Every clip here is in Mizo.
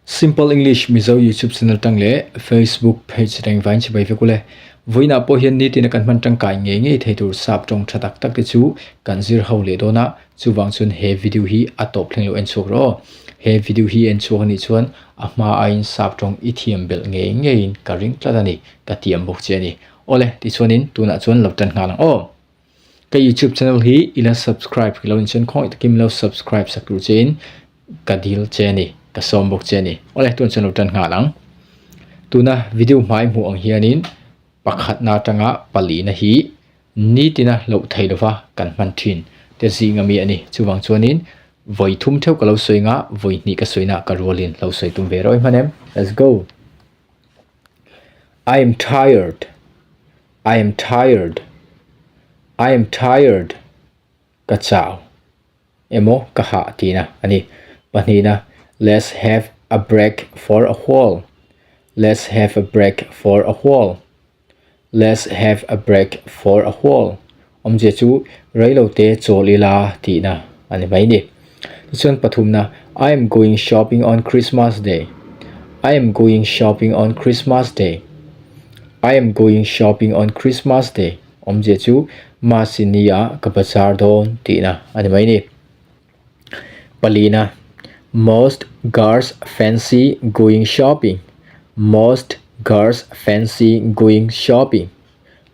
Simple English Mizo YouTube channel tang leh Facebook page reng vain chibai vek ule. Vawiinah pawh hian nitin a kan hman tangkai ngei ngei thei tur sap tawng tha tak tak te chu kan zir ho leh dawn a, chuvang chuan he video hi a tawp thleng lo en chhuak rawh aw. He video hi en chhuak anih chuan a hma aiin sap tawng i thiam belh ngei ngeiin ka ring tlat a ni, ka tiam bawk che a ni. Awle, tichuanin tunah chuan lo tan nghal ang aw. Ka YouTube channel hi i la subscribe lo in chuan khawngaih takin min lo subscribe sak tur che in ka dil che a ni, ka sawm bawk che a ni. Awle, tunah chuan lo tan nghal ang. Tuna video hmai hmuh ang hianin pakhatna atanga palina hi nitina loh thei lova kan hman thin te zing ami a ni. Chuvang chuanin vawi thum theuh ka lo sawi anga vawi hnih ka sawina ka rualin lo sawi tum ve rawih hman em. Let's go. I am tired. I am tired. I am tired. Ka chau. Emaw ka hah tihna a ni. Pahnihna, Let's have a break for a while. Let's have a break for a while. Let's have a break for a while. Awmzia chu reilote chawl ila tihna a ni mai ni. Tichuan pathumna, I am going shopping on Christmas day. I am going shopping on Christmas day. I am going shopping on Christmas day. Awmzia chu Masini ah ka bazar dawn tihna a ni mai ni. Palina, Most girls fancy going shopping. Most girls fancy going shopping.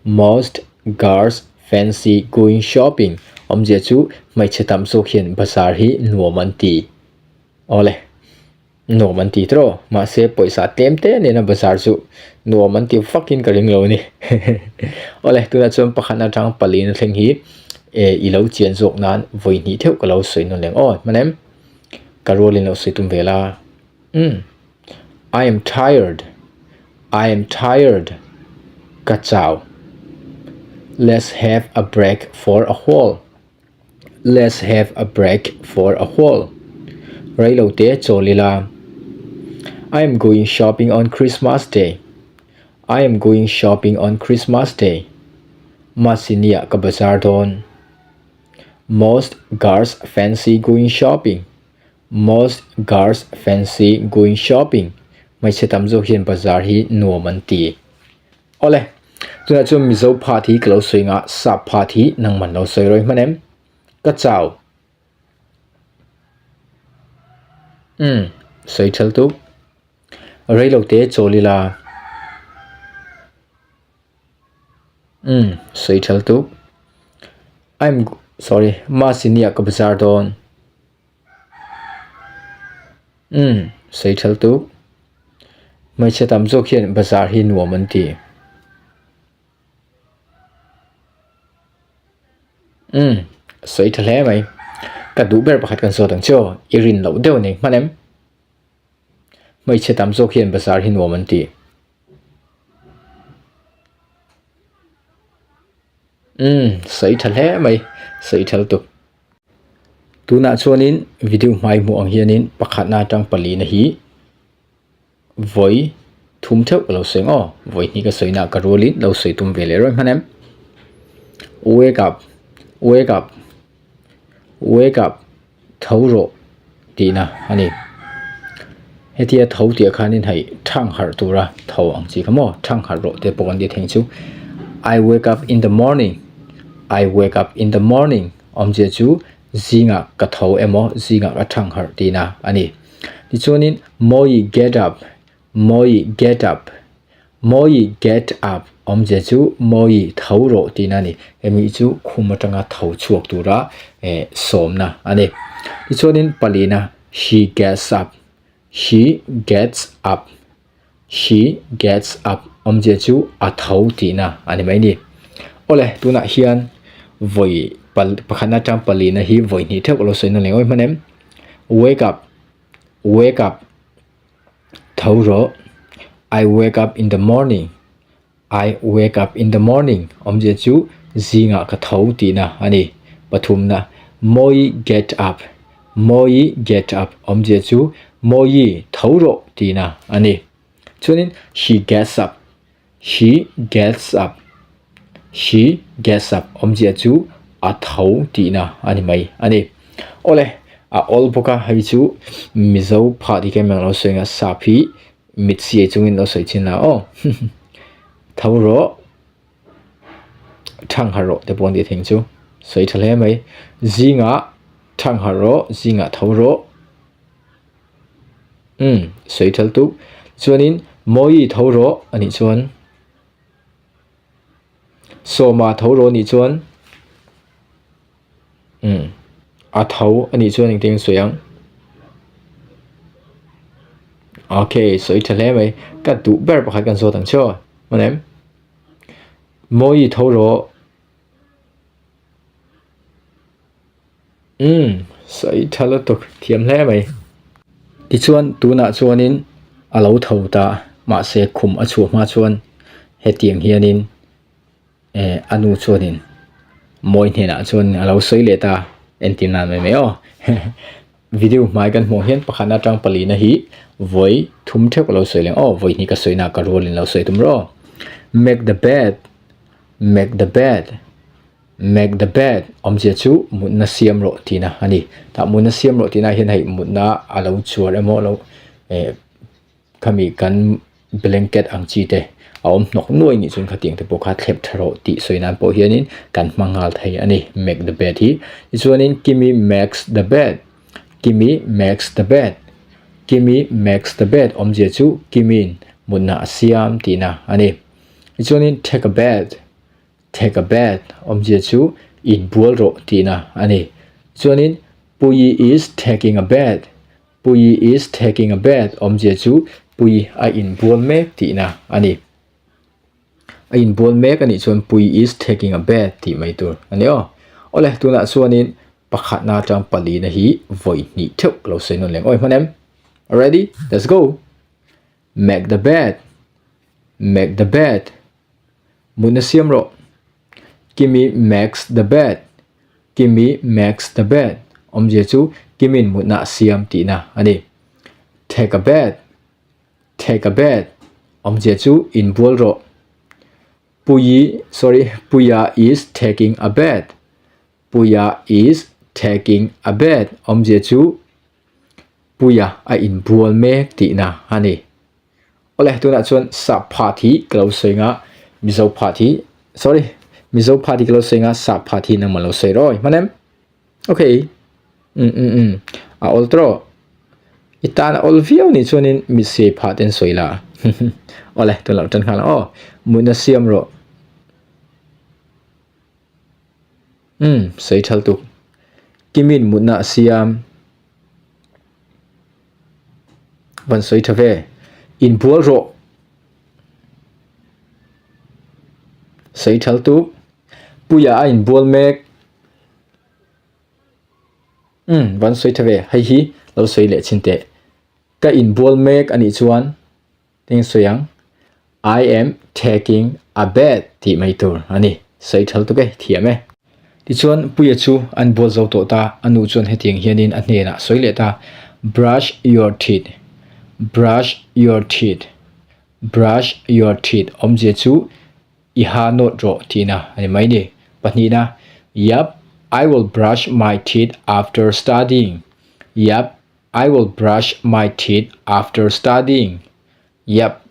Most girls fancy going shopping. Awmzia chu hmeichhe tam zawk hian bazar hi nuam an ti. Awle. Nuam an ti tawh mahse pawisa tlem te nena bazar chu nuam an ti vakin ka ring lo a ni. Awle tunah chuan pakhat atang pali na thleng hi eh i lo chian zawk nan vawi hnih theuh ka lo sawi nawn leng aw hman em? Ka rualin lo sawi tum ve la. Umm I am tired I am tired ka chau Let's have a break for a while. Let's have a break for a while. Reilote chawl ila. I am going shopping on Christmas day. I am going shopping on Christmas day. Masinia ka bazar dawn. Most girls fancy going shopping. Most girls fancy going shopping. Hmeichhe tam zawk hian bazar hi nuam an ti. Awle, tunah chuan Mizo phat hi ka lo sawi nga, sap phat hi nangman lo sawi rawih hman em? Ka chau. Umm, sawi thal tuk. Reilo te chawl ila. Umm, sawi thal tuk. I'm sorry, Masini ah ka bazar dawn. Umm, sawi thal tuk. Hmeichhe tam zawk hian bazar hi nuam an ti. Umm, sawi tha hle mai. Ka duh ber pakhat kan zawt ang che aw, i rin loh deuh nei hman em? Hmeichhe tam zawk hian bazar hi nuam an ti. Umm, sawi tha hle mai, sawi thal tuk. Tunah chuanin video hmai hmuh ang hianin pakhatna atang palina hi vawi thum theuh ka lo sawi ang aw. Vawi hnih ka sawi na ka rualin lo sawi tum ve leh rawih hman em. Wake up, wake up, wake up, tho rawh tihna a ni. Hetia tho tih ah khanin hei thang harh tura tho ang chi kha maw thang harh rawh te pawh kan ti thei ang chu. I wake up in the morning, I wake up in the morning. Awmzia chu zingah ka tho emaw zingah ka thang harh tihna a ni. Tichuanin Mawi get up, Mawi get up, Mawi get up awmzia chu Mawi tho rawh tihna a ni. Hemi chu khum atanga tho chhuak tura eh sawmna a ni. Tichuanin palina She gets up, She gets up. She gets up awmzia chu a tho tihna a ni mai ni. Awle tunah hian vawi pal pakhatna atang palina hi vawi hnih theuh ka lo sawi nawn leh ngawih hman em. Wake up wake up tho rawh I wake up in the morning I wake up in the morning awmzia chu zingah ka tho tihna a ni. Pathumna Mawi get up Mawi get up awmzia chu Mawi tho rawh tihna a ni. Chuanin she gets up She gets up She gets up awmzia chu a tho tihna a ni mai a ni. Awle. A awl bawk a, hei chu Mizo phah tih khem englo sawi anga sap hi mit siai chungin lo sawi chin la aw. Tho rawh, thang harh rawh te pawh an tih thei ang chu. Sawi tha hle mai. Zingah thang harh rawh, zingah tho rawh. Umm sawi tha lutuk. Chuanin Mawi tho rawh anih chuan. Sawma tho rawh anih chuan umm a tho anih chuan engtin nge sawi ang okay sawi tha hle mai ka duh ber pakhat kan zawt ang che aw hman em Mawi tho rawh. Umm, sawi tha lutuk thiam hle mai. Tichuan tunah chuanin a lo tho ta, mahse khum a chhuah hma chuan hetiang hianin eh a nu chuanin mawi hnenah chuan a lo sawi leh ta, entir nan mai mai aw. Video hmai kan hmuh hian pakhatna atang palina hi vawi thum theuh ka lo sawi leh ang aw, vawi hnih ka sawi na ka rualin lo sawi tum rawh aw. Make the bed, make the bed. Make the bed awmzia chu mutna siam rawh tihna a ni. Tah mutna siam rawh tihna hian hei mutna a lo chuar emaw lo eh khami kan blanket ang chi te a awm hnawk nuai nih chuan khatiang te pawh kha thlep tha rawh tih sawi nan pawh hianin kan hma nghal thei a ni make the bed hi. Tichuanin Kimi makes the bed, Kimi makes the bed, Kimi makes the bed awmzia chu Kimi'n mutna a siam tihna a ni. Tichuanin take a bath. Take a bath awmzia chu inbual rawh tihna a ni. Chuanin Puii is taking a bath, Puii is taking a bath awmzia chu Puii a inbual mek tihna a ni. A inbual mek a nih chuan Puii is taking a bath tih mai tur a ni aw. Awle tunah chuanin pakhatna atang palina hi vawi hnih theuh ka lo sawi nawn leng awi hman em? Ready? Let's go! Make the bed, make the bed. Mutna siam rawh. Kimi makes the bed. Kimi makes the bed. Awmzia chu Kimi'n mutna a siam tihna a ni. Take a bath. Take a bath. Awmzia chu inbual rawh. Puii, sorry, Puia is taking a bath. Puia is taking a bath. Awmzia chu Puia a inbual mek tihna a ni. Awle tunah chuan sap phat hi ka lo sawi nga Mizo phat hi sorry Mizo phat hi ka lo sawi nga sap phat hi nangmah lo sawi rawh hman em okay um um um a awl tawh i tan a awl viau nih chuanin misiai phat en sawi la awle tun lo tan nghal ang aw mutna siam rawh um sawi thal tuk Kimin mutna a siam. Van sawi tha ve. Inbual rawh. Sawi thal tuk. Puia a inbual mek. Umm van sawi tha ve. Hei hi lo sawi leh chin teh. Ka inbual mek anih chuan. Eng sawi ang? I am taking a bath tih mai tur a ni. Sawi thal tuk e, thiam e. Tichuan, Puia chu an bual zo tawh ta, a nu chuan hetiang hianin a hnenah sawi leh ta, Brush your teeth, brush your teeth, brush your teeth awmzia chu i ha nawt rawh tihna a ni mai ni. Pahnihna, Yup, I will brush my teeth after studying. Yup, I will brush my teeth after studying. Yep,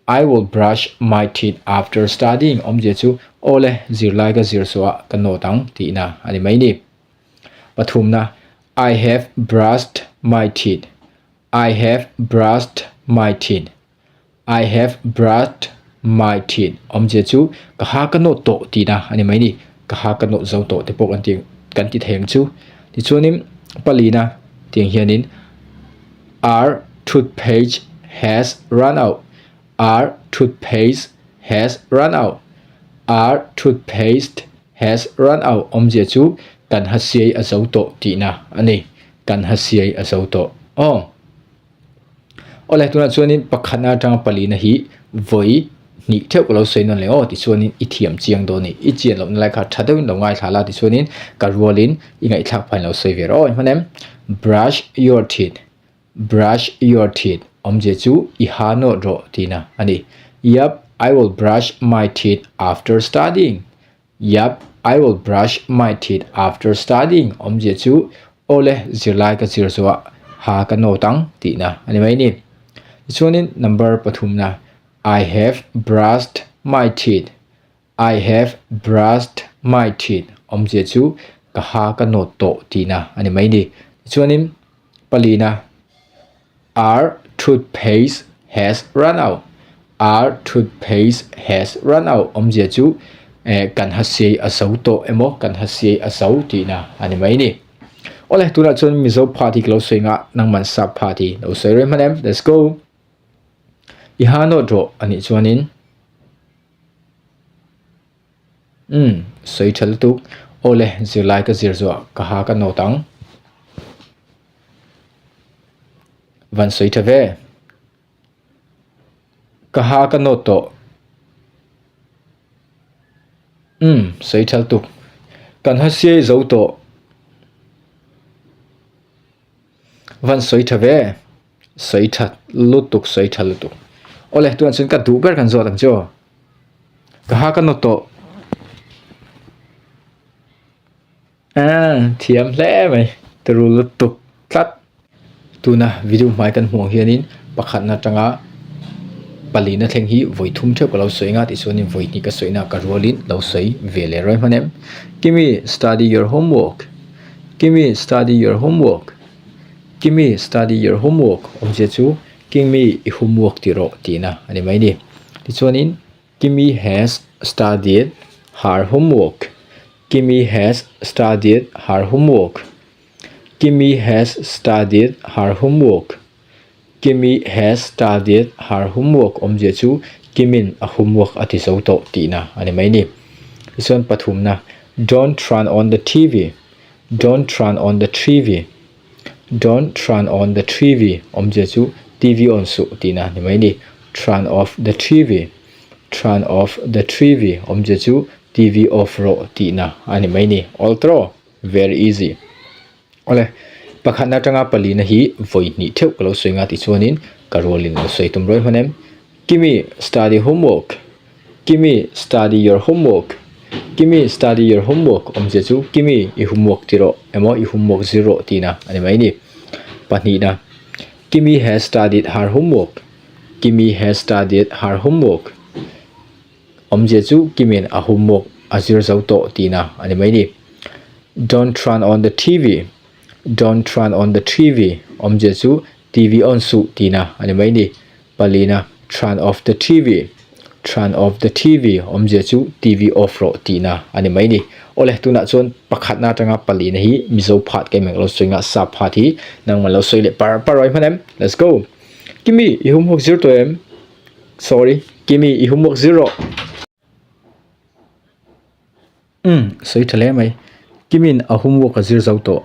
I will brush my teeth after studying awmzia chu aw le, zirlai ka zir suah ka nawt ang tihna a ni mai ni. Pathumna, I have brushed my teeth. I have brushed my teeth. I have brushed my teeth awmzia chu ka ha ka nawt tawh tihna a ni mai ni. Ka ha ka nawt zo tawh te pawh kan ti kan ti thei ang chu. Tichuanin palina tiang hianin Our toothpaste has run out. Our toothpaste has run out. Our toothpaste has run out awmzia chu kan ha siai a zo tawh tihna a ni. Kan ha siai a zo tawh. Aw. Awle tunah chuanin pakhatna atanga palina hi vawi hnih theuh ka lo sawi nawn leh aw tichuanin i thiam chiang dawn a ni. I chian lohna lai kha tha deuhin lo ngaithla la tichuanin ka rualin i ngaihthlak phahin lo sawi ve rawh aw hman em. Brush your teeth, brush your teeth awmzia chu i ha nawt rawh tihna a ni. Yup, I will brush my teeth after studying. Yup, I will brush my teeth after studying awmzia chu. Awle, zirlai ka zir zuah ha ka nawt ang tihna a ni mai ni. Tichuanin number pathumna I have brushed my teeth, I have brushed my teeth awmzia chu ka ha ka nawt tawh tihna a ni mai ni. Tichuanin palina Our toothpaste has run out, Our toothpaste has run out awmzia chu eh kan ha siai a zo tawh emaw kan ha siai a zo tihna a ni mai ni. Awle tunah chuan Mizo phat hi ka lo sawi nghah nangman sap phat hi lo sawi reng hman em let's go. I ha nawt rawh a nih chuanin umm sawi tha lutuk awle zirlai ka zir zuah ka ha ka nawt ang. Van sawi tha ve. Ka ha ka nawt tawh. Umm sawi tha lutuk. Kan ha siai zo tawh. Van sawi tha ve. Sawi tha lutuk sawi tha lutuk. Awle tunah chuan ka duh ber kan zawt ang chu aw. Ka ha ka nawt tawh. Aaa thiam hle mai turu lutuk tlat. Tuna video hmai kan hmuh ang hianin pakhatna atanga palina thleng hi vawi thum theuh ka lo sawi nga tichuanin vawi hnih ka sawina ka rualin lo sawi ve leh rawih hman em. Kimi study your homework Kimi study your homework Kimi study your homework awmzia chu Kimi i homework tih rawh tihna a ni mai ni. Tichuanin Kimi has studied her homework Kimi has studied her homework. Kimi has studied her homework. Kimi has studied her homework awmzia chu Kimin a homework a ti zo tawh tihna a ni mai ni. Tichuan pathumna, Don't turn on the TV. Don't turn on the TV. Don't turn on the TV awmzia chu TV on suh tihna a ni mai ni. Turn off the TV. Turn off the TV awmzia chu TV off rawh tihna a ni mai ni. All tro? Very easy. Awle, pakhatna atanga palina hi vawi hnih theuh ka lo sawi nga tih chuanin ka rualin lo sawi tum ruai hman em. Kimi, study homework. Kimi, study your homework. Kimi, study your homework awmzia chu Kimi, i homework ti rawh emaw i homework zir rawh tihna a ni mai ni. Pahnihna, Kimi has studied her homework. Kimi has studied her homework. Awmzia chu Kimin a homework a zir zo tawh tihna a ni mai ni. Don't turn on the TV. Don't turn on the TV. Awmzia chu TV on suh tihna a ni mai ni. Palina, Turn off the TV. Turn off the TV. Awmzia chu TV off rawh tihna a ni mai ni. Awle, tunah chuan pakhatna atanga palina hi Mizo phat ka inmeng lo sawi nga sap phat hi nangman lo sawi leh par par rawih hman em. Let's go. Kimi, i homework zir tawh em? Sorry, Kimi, i homework zir rawh. Umm, sawi tha hle mai. Kimin a homework a zir zo tawh.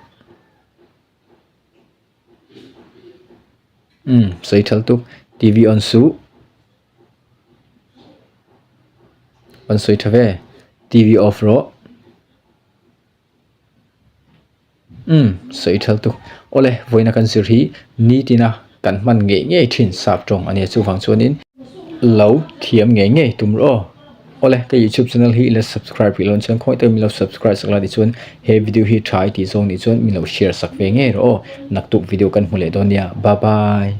Umm, sawi tha lutuk. TV on suh. On sawi tha ve. TV off rawh. Umm, sawi tha lutuk. Awle, vawiina kan zir hi nitina kan hman ngei ngei thin sap tawng a nia chuvang chuanin lo thiam ngei ngei tum rawh aw. Awle, ka youtube channel hi ila subscribe rih loh chuan khawngaih takin min lo subscribe sak la tichuan he video hi tha i tih zawng nih chuan min lo share sak ve ngei rawh aw. Naktuk video kan hmu leh dawn nia. Bye bye.